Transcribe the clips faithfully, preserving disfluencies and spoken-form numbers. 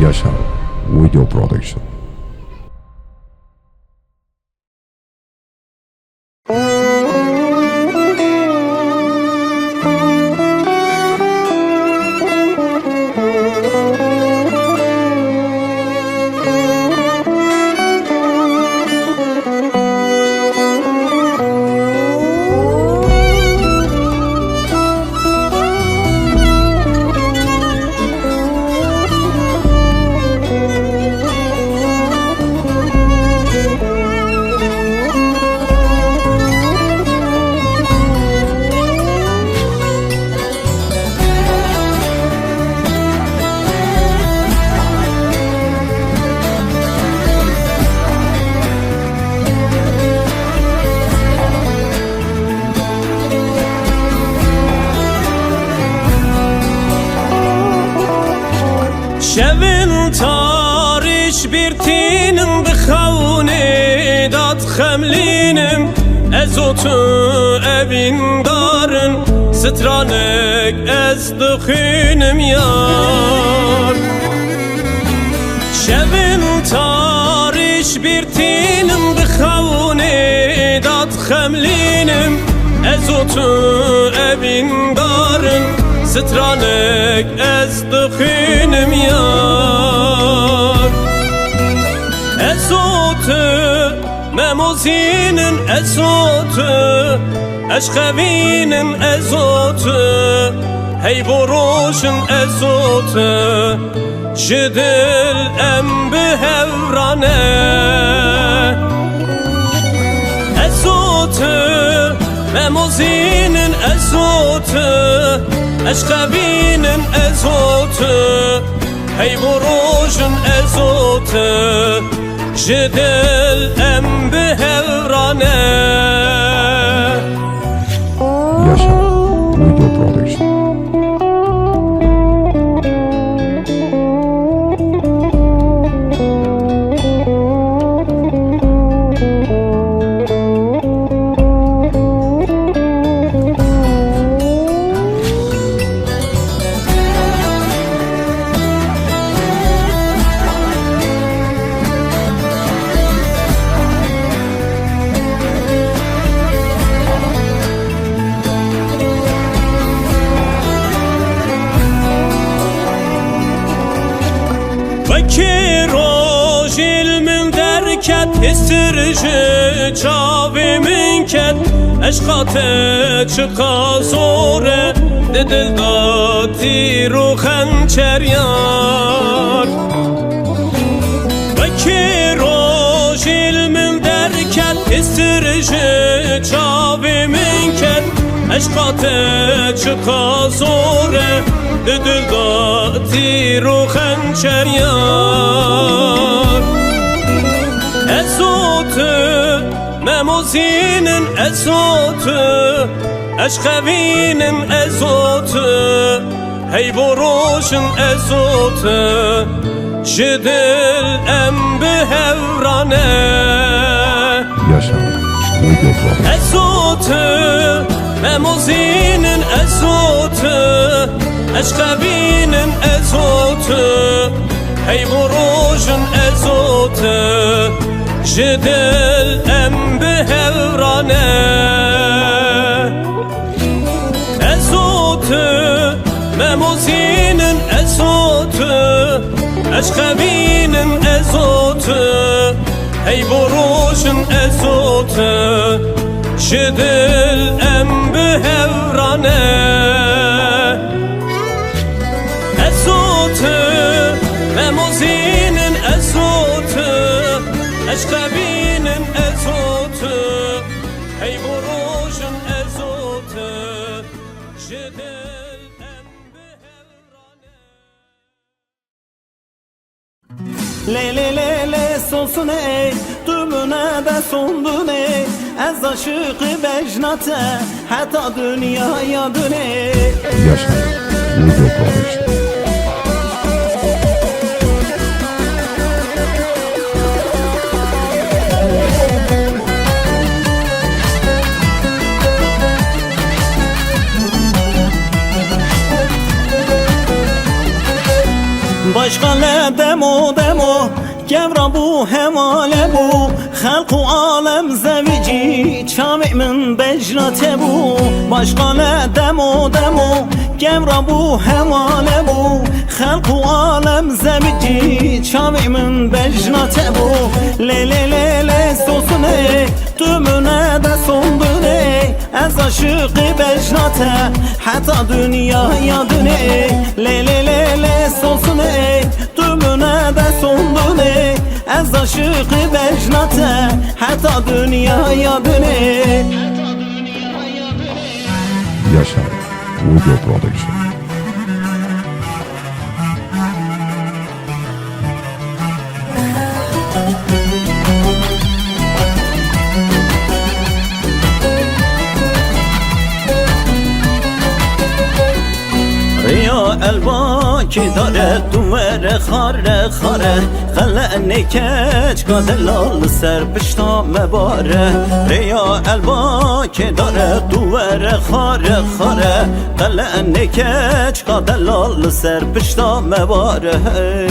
Yaşar Video Production. Şevin tarîş bîr tînim, bi xewnê de dixemlînim. Ez û tu evîndar in, stranek ez dixwînim yar. Şevin tarîş bîr tînim, bi xewnê de dixemlînim. Ez û tu evîndar in, stranek ez dixwînim yar. Ez û tu memozînin, ez û tu eşqevînin, ez û tu hey bo rojin, ez û tu ji dil em bi hev re ne. Ez û tu memozînin, ez û tu eşqevînin, ez û tu hey bo rojin, ez û tu ji dil em bi hev re ne. Yaşar Video Production. Wekî rojî li min derket, hêstir ji çavê min ket. Eşqa te çiqas zor e, di dil de tîr û xençer yar. Wekî rojî li min derket, hêstir ji çavê min ket. Eşqa te çiqas zor e, di dil de tîr û xençer yar. Ez û tu memozînin, ez û tu eşqevînin, ez û tu hey bo rojin, ez û tu ji dil em bi hev re ne. Yaşar Video Production. Ez û tu memozînin, ez û tu eşqevînin, ez û tu hey bo rojin, ez û tu ji dil em bi hev re ne. Ez û tu memozînin, ez û tu eşqevînin, ez û tu hey bo rojin, ez û tu ji dil em bi hev re ne. Ez û tu memozînin, ez û tu eşqevînin, ez û tu hey bo rojin, ez û tu ji dil em bi hev re ne. Lê lê lê lê sosunê, tu mine de sondunê, ez aşiqî bejna te heta dinyaya dunê. Yaşar Video Production. Başqa le dem Kevra bû, hemale bû, xelq û alem zevicî, çavê min bejna te bû, başqa ne demo demo. Kevra bû, hemale bû, xelq û alem zevicî, çavê min bejna te bû. Lê lê lê lê sosunê, tu mine de sondunê, ez aşiqê bejna te, heta dinyaya dinê. Lê lê lê lê sosunê, tu mine de sondunê, ez aşiqê bejna te, heta dinyaya dinê. Yaşar Audio Production. Rêya elbakê dare, tu were xare xare, xelenê keçka delal li ser pişta me bare. Rêya elbakê dare, tu were xare xare, xelenê keçka delal li ser pişta me bare. Hey.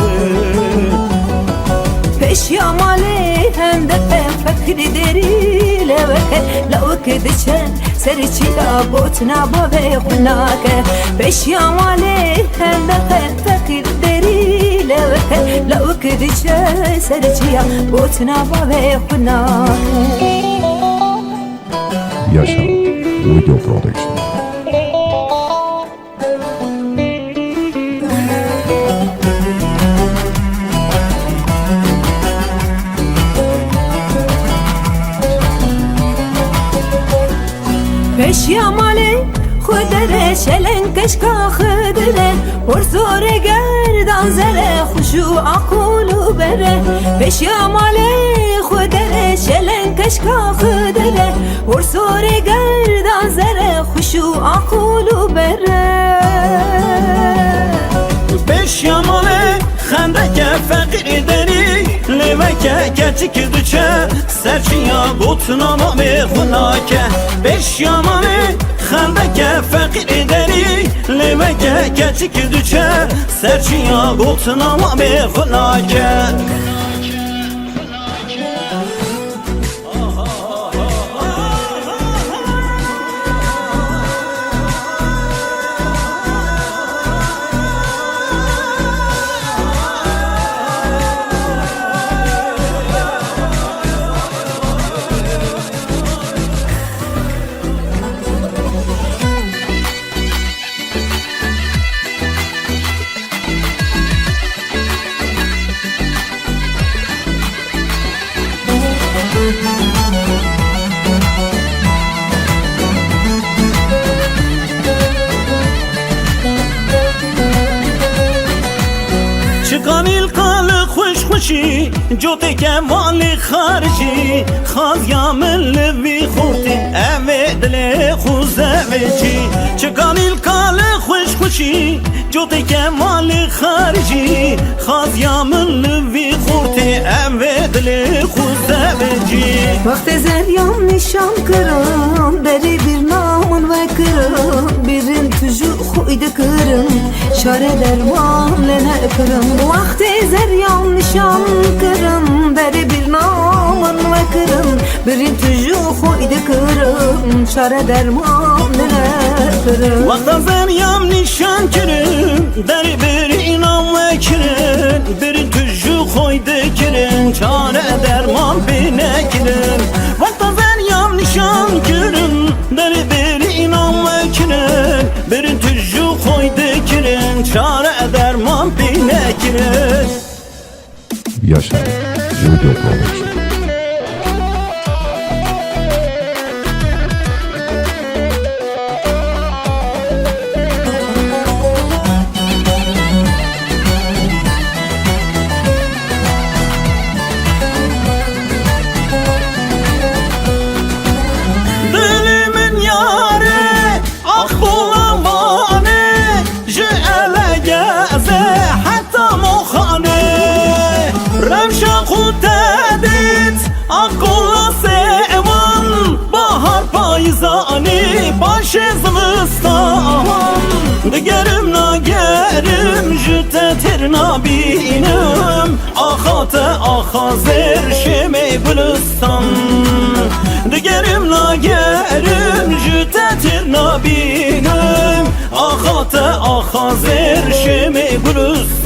Peşiya malê hende feqîrî derî leweke, lawik diçe ser çiya gotina bavê xwe nake. Peşiya malê hende feqîr derî leweke, lawik diçe ser çiya gotina bavê xwe nake. Yaşar Audio Production. Peşiya malê xwe dere, şelen keşka xidire, hor zorê gerdan zere, xwişû aqûl û bere. Peşiya malê xwe dere, şelen keşka xidire, hor zorê gerdan zere, xwişû aqûl û bere. Peşiya malê xendeke feqîrî derî, lêveke keçik diçe ser çiya gotina mamê xwe nake. Peşiya malê xendeke feqîrî derî, lêveke keçik diçe ser çiya gotina mamê xwe nake. Çikanîl qali xweş xweşî, coteke malê xarjî, xaziya min li vî xortê, ev ê dilê xwe zevicî. Çikanîl qali xweş xweşî, coteke malê xarjî, xaziya min li vî xortê, ev ê dilê xwe zevicî. Wextê zeryan nîşan kirin, berê bîrna min vekirin, bîrin tu ji xwe dikirin, çare derman lê nekirin. Wextê zeryan nîşan kirin, berê bîrna min vekirin, bîrin tu ji xwe dikirin, çare derman lê nekirin. Wexta zeryan nîşan kirin, berê bîrna vekirin, bîrin tu ji xwe dikirin, çare derman pê nekirin. Wexta zeryan nîşan kirin, berê bêrî înan vekirin, berî tu ji xwe dikirin, çare derman pê nekirin. Yaşar Audio Production. Dilê min yare, ax bola vanê, ji Elegeze heta Moxanê. Rewşa xwe te dît, ax bola sêwan, bahar payizanê, paşê zivistan. Digerim nagerim, ji te têr nabînim, axa Te axa zêr şêmê gulistan, digerim nagerim ji te têr nabînim. Axa te axa zêr şêmê gulistan.